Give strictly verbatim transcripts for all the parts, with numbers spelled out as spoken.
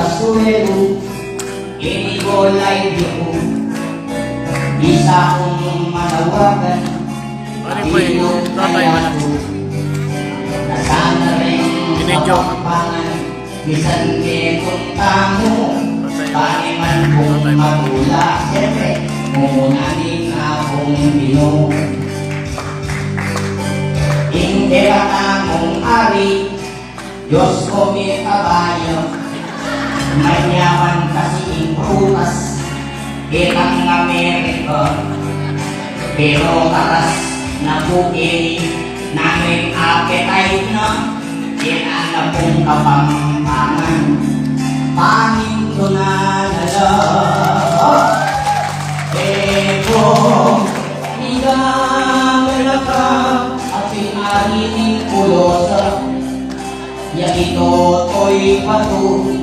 Suero, ini ko live ku, bisa kung manawagan. Ano po yung tatay mo na? Nasana rin Binidyo. Kapampangan, misan me kung tamu, patay mo. Bani man kung matula, siyempre, mumuna ni nga kung binu. Ing kekatamung ari, Dios ko, mikabayu. Manyaman kasi ing prutas, itang Amerika. Pero karas na pu ini, nanu ing appetite na, yan na pung Kapampangan. Pamintunan na la. Eko, migaganaka, at ing ari ning Bulosa. Ya i Totoy Batu,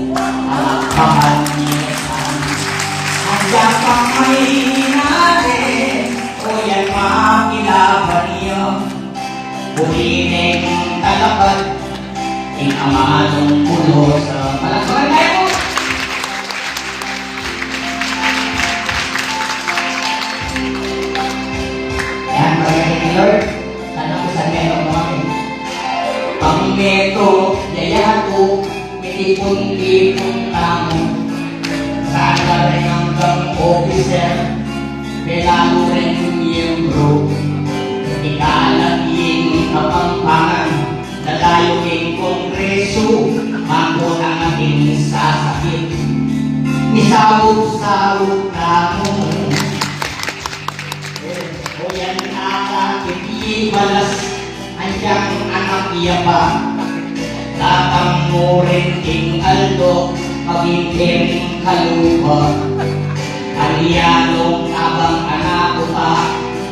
palakpakan ye. Agyang pang mahinare, o yan makilaban ye. Uli neng talapat, ing amanung Bulosa. Palakpakan tayo po. Ayan, pagdating ni Lord, sana po sa meron mo kami. Pang meto, yayatu, mitipun-tipun tamu. Sana rin anggang officer, may lalu rin miyembro. Ikalat ing Kapampangan, lalayu ing Kongresu, mako na ating sasakit. Misaup-saup tamu. O yan ata, iti balas, anyang anak ya pa. Datang mu rin ing aldo, maging king kalupa. Anyang abang anak ku pa,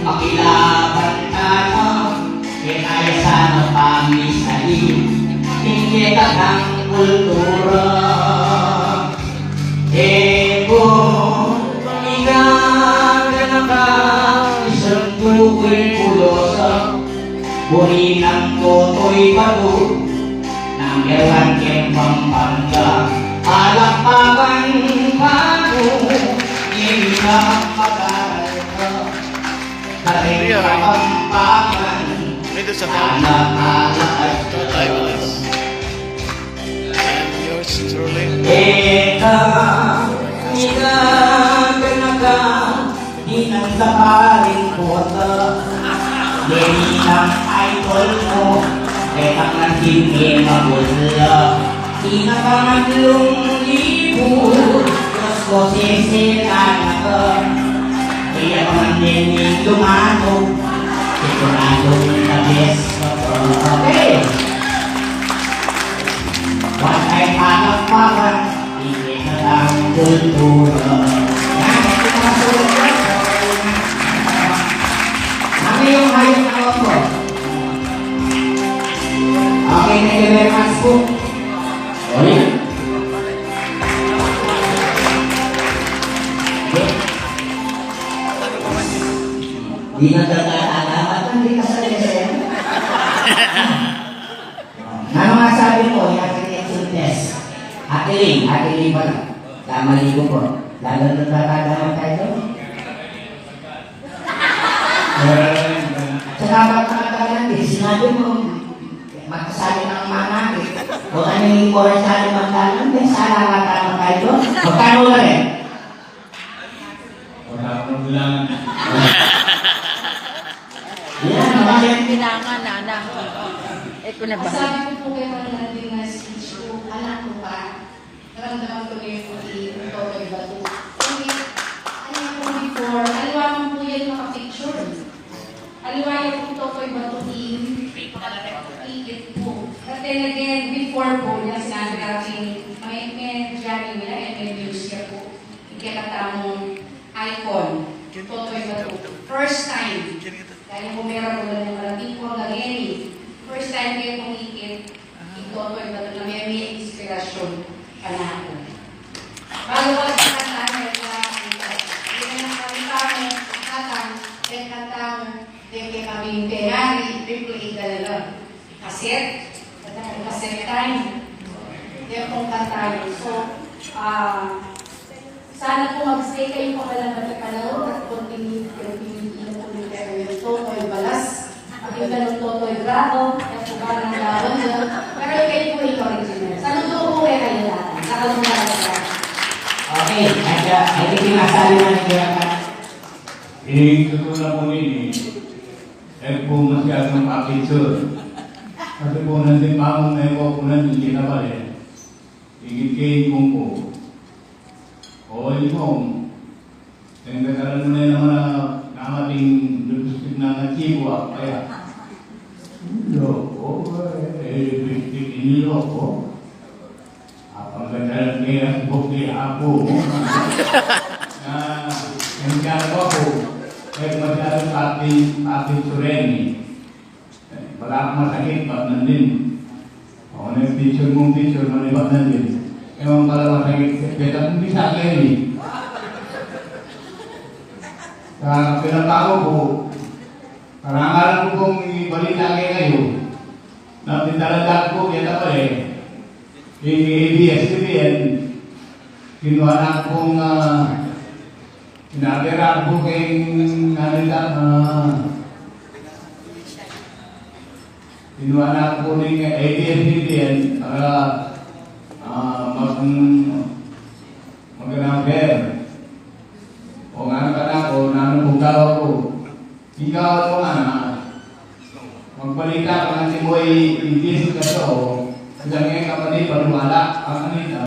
makilaban tana. Kaya sana pamisali, ing kekatang kultura. Eko, migaganaka, isang tukoy Bulosa, buri nang Totoy Batu, number one keng Pampanga, palakpakan tamu, ing kapag-aral ka. Ito sa Taywanas. And yours truly. Eka, migaganaka, dinanda pa rin kota. Yan ing idol mu, eka, naging mabula. Ing pangatlung libur, Dios ko, sisiran na ka. Kaya pa man din ing lumanu, siguradung the best ka pa. Okay. One time, palakpakan, ing kekatang kultura. Yan, ito na sulat yan. Ano yung hayop na opo? Okay, thank you very much po. O, yan. Di na talaga tama, hindi ka sa lesson. Ano nga sabi mo, yung ating exam test? Ate Ling, Ate Ling pala. Tama, ligo po. Lalo na nagtatagalan tayo doon. At saka ba't nakatagalan din? Sinabi mo, magkasali ng mga natin. O ano yung oras sa ating magkakaroon? May sala nga tama tayo doon. Magkano na rin? Wala akong ulan. Yan, bakit? Kailangan na, na. Eh, ko na ba? Sabi ko po kay Manong Nanding na speech ko, anak ko pa, naramdaman ko na yung puti, yung Totoy Batu. Kasi, ano yung po before, aliwa man po yan makapicture. Aliwa yung po Totoy Batu in, makapicture po. But then again, before po, yung sinabi natin, may, may Johnny Miller and may Muse po. Yung kaya tamang icon, Totoy Batu. First time. Kaya kung meron mo lang yung malating po na Lenny, first time kayo pumikit, ito po yung Batu na may, may inspirasyon pa na ako. Bago pa sa kanta, may kanta, hindi na kanta mo, hatang, may kanta mo, may kami yung Ferrari, replay ka na lang. Kaset, at ang kaset time. Yan pong kanta yun. So, Ah, sana po mag-stay kayo pakalambat na panahon at konting, konting ina po ni Kuya Totoy Balas. Aking ganun Totoy Bravo, kaya po ba ng lawan niya? Pero kayo po yung original. Saludo po kay kayo lahat. Nakalungkot ako. Okay, at, uh, I think yung asali na ni Kuya Kat. Eh, totoo na po yun eh. Eh, po masyadong pakitsur. Kasi po, nandun pa akong may kukunan, hindi na pala eh. Igit kay Kung po. O, Kung. Tengkekaran mo na naman na namating lipstick na nachiwa, kaya. Loko, eh, lipstick ini loko. Apang ganda lang kaya ang buhok ni Apo. Na, yung kaya ko po, eh, masyadong pati, pati sureni. Wala akong masakit, ba't nandin? O, nag-picture mong picture, manibat nandin. Ewan pala masakit, beta kung bisa kayo eh. Sa pinapako po, karangalan ko pong ibalita kay kayo. Na pinalalag po, kaya pa eh. Yung A B S-C B N, kinuha na pong, ah, Pinapira ko kay nanay ta, ah, kinuha na ko ning A B S-C B N para, ah, mag-, mag-transfer. O nga na ka na ko, nanu pong gawa ko. Ikaw, ano nga na, magbalita ka ng timoy, hindi sa kaso, sa ngayon kapatid, paniwala, ang kanita,